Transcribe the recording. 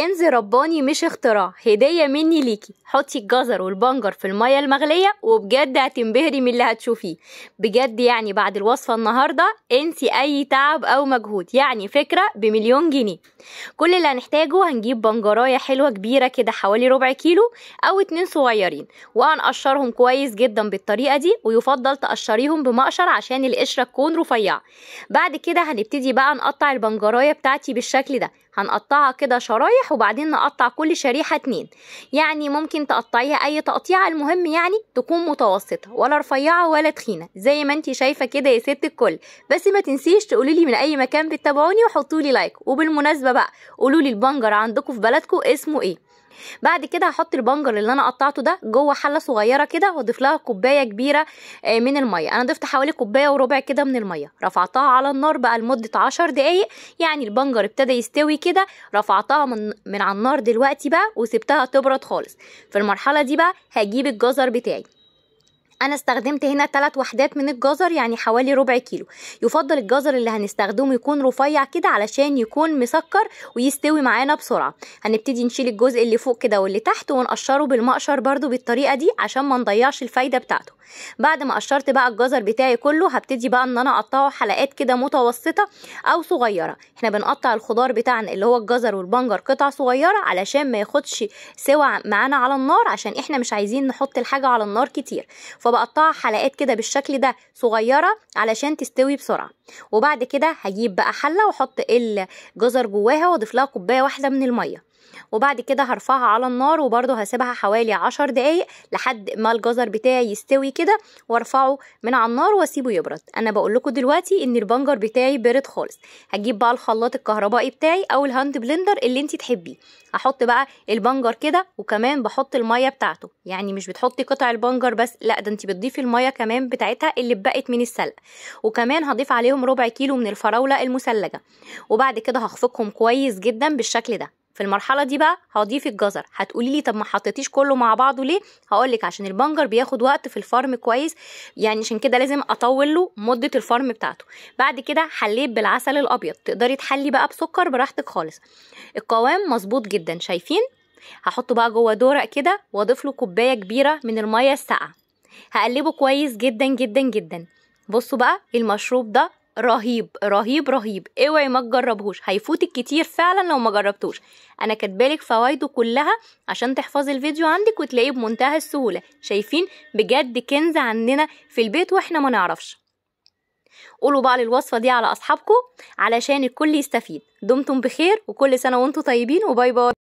كنز رباني مش اختراع، هدية مني ليكي. حطي الجزر والبنجر في المية المغلية وبجد هتنبهري من اللي هتشوفيه بجد. يعني بعد الوصفة النهاردة انسي اي تعب او مجهود، يعني فكرة ب1,000,000 جنيه. كل اللي هنحتاجه هنجيب بنجراية حلوة كبيرة كده حوالي ربع كيلو او 2 صغيرين، وهنقشرهم كويس جدا بالطريقة دي، ويفضل تقشريهم بمقشر عشان القشرة تكون رفيعة. بعد كده هنبتدي بقى نقطع البنجراية بتاعتي بالشكل ده، هنقطعها كده شرايح وبعدين نقطع كل شريحة 2، يعني ممكن تقطعيها اي تقطيعة، المهم يعني تكون متوسطة ولا رفيعة ولا تخينة زي ما انت شايفة كده يا ست الكل. بس ما تنسيش تقولي لي من اي مكان بتتابعوني وحطوا لي like، وبالمناسبة بقى قولوا لي البنجر عندكم في بلدكم اسمه ايه. بعد كده هحط البنجر اللي انا قطعته ده جوه حله صغيرة كده، واضيف لها كوباية كبيرة من المية. انا ضفت حوالي 1.25 كوباية كده من المية. رفعتها على النار بقى لمدة 10 دقايق، يعني البنجر ابتدى يستوي كده. رفعتها من على النار دلوقتي بقى وسبتها تبرد خالص. في المرحلة دي بقى هجيب الجزر بتاعي. انا استخدمت هنا 3 وحدات من الجزر، يعني حوالي ربع كيلو. يفضل الجزر اللي هنستخدمه يكون رفيع كده علشان يكون مسكر ويستوي معانا بسرعة. هنبتدي نشيل الجزء اللي فوق كده واللي تحت ونقشره بالمقشر برده بالطريقة دي عشان ما نضيعش الفايدة بتاعته. بعد ما قشرت بقى الجزر بتاعي كله هبتدي بقى ان انا اقطعه حلقات كده متوسطه او صغيرة. احنا بنقطع الخضار بتاعنا اللي هو الجزر والبنجر قطع صغيرة علشان ما ياخدش سوى معانا على النار، عشان احنا مش عايزين نحط الحاجة على النار كتير. فبقطعها حلقات كده بالشكل ده صغيرة علشان تستوي بسرعة. وبعد كده هجيب بقى حله واحط الجزر جواها واضيف لها 1 كوباية من المية، وبعد كده هرفعها على النار وبرده هسيبها حوالي 10 دقايق لحد ما الجزر بتاعي يستوي كده، وارفعه من على النار واسيبه يبرد. انا بقول لكم دلوقتي ان البنجر بتاعي برد خالص. هجيب بقى الخلاط الكهربائي بتاعي او ال hand blender اللي انت تحبيه. هحط بقى البنجر كده، وكمان بحط المية بتاعته، يعني مش بتحطي قطع البنجر بس، لا ده انت بتضيفي المية كمان بتاعتها اللي اتبقت من السلق. وكمان هضيف عليهم ربع كيلو من الفراوله المثلجه، وبعد كده هخفقهم كويس جدا بالشكل ده. في المرحلة دي بقى هضيف الجزر. هتقولي لي طب ما حطيتيش كله مع بعضه ليه؟ هقولك عشان البنجر بياخد وقت في الفرم كويس، يعني عشان كده لازم اطول له مده الفرم بتاعته. بعد كده حليت بالعسل الابيض، تقدري تحلي بقى بسكر براحتك خالص. القوام مظبوط جدا شايفين. هحطه بقى جوه دورق كده واضيف له كوباية كبيرة من المية الساقعه، هقلبه كويس جدا جدا جدا. بصوا بقى المشروب ده رهيب رهيب رهيب، اوعي ما تجربهوش، هيفوتك كتير فعلا لو ما جربتوش. انا كاتبالك فوائده كلها عشان تحفظي الفيديو عندك وتلاقيه بمنتهى السهولة. شايفين بجد كنز عندنا في البيت واحنا ما نعرفش. قولوا بقى للوصفه دي على اصحابكم علشان الكل يستفيد. دمتم بخير وكل سنة وانتم طيبين، وباي باي.